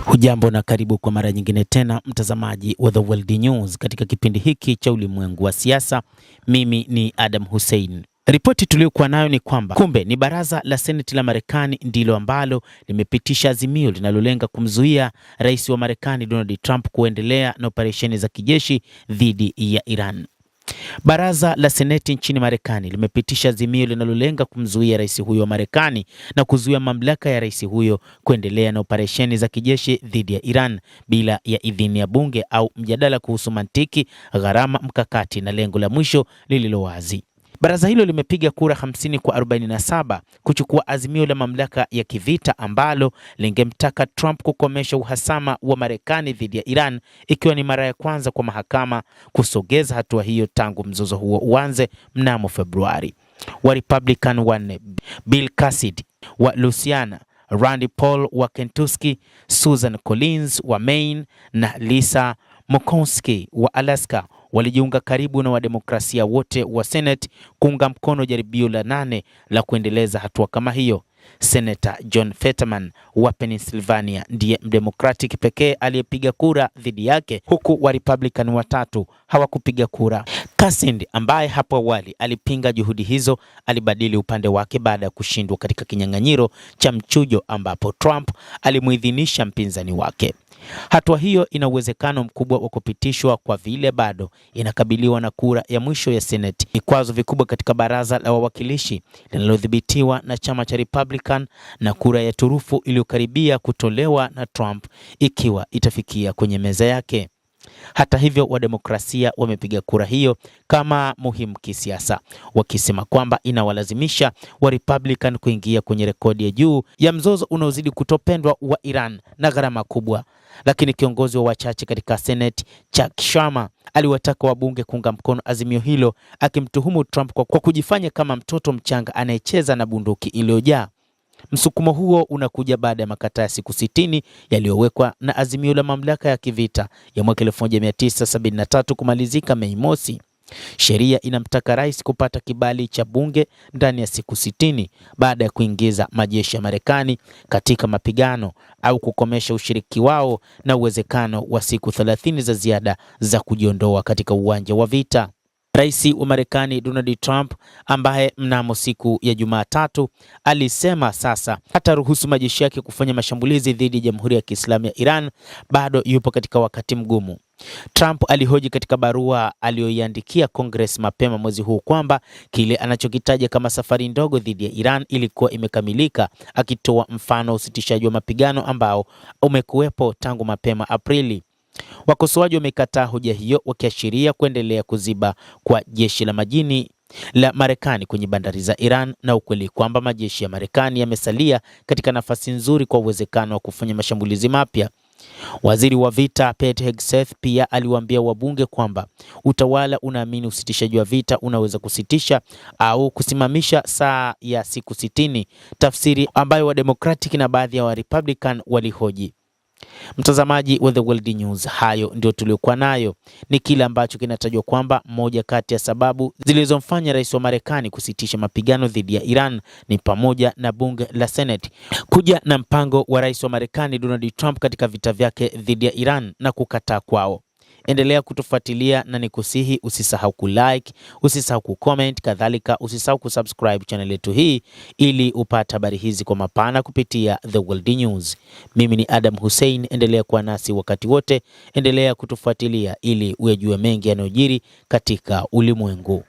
Hujambo na karibu kwa mara nyingine tena mtazamaji wa The World News katika kipindi hiki cha ulimwengu wa siasa. Mimi ni Adam Hussein. Ripoti tuliyokuwa nayo ni kwamba kumbe ni baraza la Seneti la Marekani ndilo ambalo limepitisha azimio linalolenga kumzuia rais wa Marekani Donald Trump kuendelea na operesheni za kijeshi dhidi ya Iran. Baraza la Seneti nchini Marekani limepitisha azimio linalolenga kumzuia rais huyo wa Marekani na kuzuia mamlaka ya rais huyo kuendelea na operesheni za kijeshi dhidi ya Iran bila ya idhini ya bunge au mjadala kuhusu mantiki, gharama, mkakati na lengo la mwisho lililo wazi. Baraza hilo limepiga kura 50 kwa 47 kuchukua azimio la mamlaka ya kivita ambalo lingemtaka Trump kukomesha uhasama wa Marekani dhidi ya Iran, ikiwa ni mara ya kwanza kwa mahakama kusogeza hatua hiyo tangu mzozo huo uanze mnamo Februari. Wa Republican wanne, Bill Cassidy wa Louisiana, Randy Paul wa Kentucky, Susan Collins wa Maine na Lisa Murkowski wa Alaska walijiunga karibu na wademokrasia wote wa Senate kuunga mkono jaribio la nane la kuendeleza hatua kama hiyo. Senator John Fetterman wa Pennsylvania ndiye mdemocratic pekee aliyepiga kura dhidi yake, huku wa Republican watatu hawakupiga kura. Cassidy ambaye hapo awali alipinga juhudi hizo alibadili upande wake baada ya kushindwa katika kinyang'anyiro cha mchujo ambapo Trump alimuidhinisha mpinzani wake. Hatua hiyo ina uwezekano mkubwa wa kupitishwa kwa vile bado inakabiliwa na kura ya mwisho ya Senate. Vikwazo vikubwa katika baraza la wawakilishi linalodhibitiwa na chama cha Republican na kura ya turufu iliyokaribia kutolewa na Trump ikiwa itafikia kwenye meza yake. Hata hivyo, wademokrasia wamepiga kura hiyo kama muhimu kisiasa, wakisema kwamba inawalazimisha wa Republican kuingia kwenye rekodi ya juu ya mzozo unaozidi kutopendwa wa Iran na gharama kubwa. Lakini kiongozi wa wachache katika Senate Chuck Schumer aliwataka wabunge kuunga mkono azimio hilo, akimtuhumu Trump kwa kujifanya kama mtoto mchanga anayecheza na bunduki iliyojaa. Msukumo huo unakuja baada ya makataa ya siku 60 yaliyowekwa na azimio la mamlaka ya kivita ya mwaka 1973 kumalizika Mei Mosi. Sheria inamtaka rais kupata kibali cha bunge ndani ya siku 60 baada ya kuingiza majeshi ya Marekani katika mapigano au kukomesha ushiriki wao na uwezekano wa siku 30 za ziada za kujiondoa katika uwanja wa vita. Rais wa Marekani Donald Trump ambaye mnamo siku ya Jumatatu alisema sasa hataruhusu majeshi yake kufanya mashambulizi dhidi ya Jamhuri ya Kiislamu ya Iran, bado yupo katika wakati mgumu. Trump alihoji katika barua aliyoiandikia Congress mapema mwezi huu kwamba kile anachokitaja kama safari ndogo dhidi ya Iran ilikuwa imekamilika, akitoa mfano usitishaji wa mapigano ambao umekuwepo tangu mapema Aprili. Wakosoaji wamekataa hoja hiyo, wakiashiria kuendelea kuziba kwa jeshi la majini la Marekani kwenye bandari za Iran na ukweli kwamba majeshi ya Marekani yamesalia katika nafasi nzuri kwa uwezekano wa kufanya mashambulizi mapya. Waziri wa vita Pete Hegseth pia aliwaambia wabunge kwamba utawala unaamini usitishaji wa vita unaweza kusitisha au kusimamisha saa ya siku 60, tafsiri ambayo wa Democratic na baadhi ya wa Republican walihoji. Mtazamaji wa The World News, hayo ndio tuliokuwa nayo. Ni kile ambacho kinatajwa kwamba moja kati ya sababu zilizomfanya rais wa Marekani kusitisha mapigano dhidi ya Iran ni pamoja na bunge la Senate kuja na mpango wa rais wa Marekani Donald Trump katika vita vyake dhidi ya Iran na kukataa kwao. Endelea kutufuatilia na nikusihi usisahau kulike, usisahau kucomment, kadhalika usisahau kusubscribe channel yetu hii ili upate habari hizi kwa mapana kupitia The World News. Mimi ni Adam Hussein, endelea kuwa nasi wakati wote, endelea kutufuatilia ili uyajue mengi yanayojiri katika ulimwengu.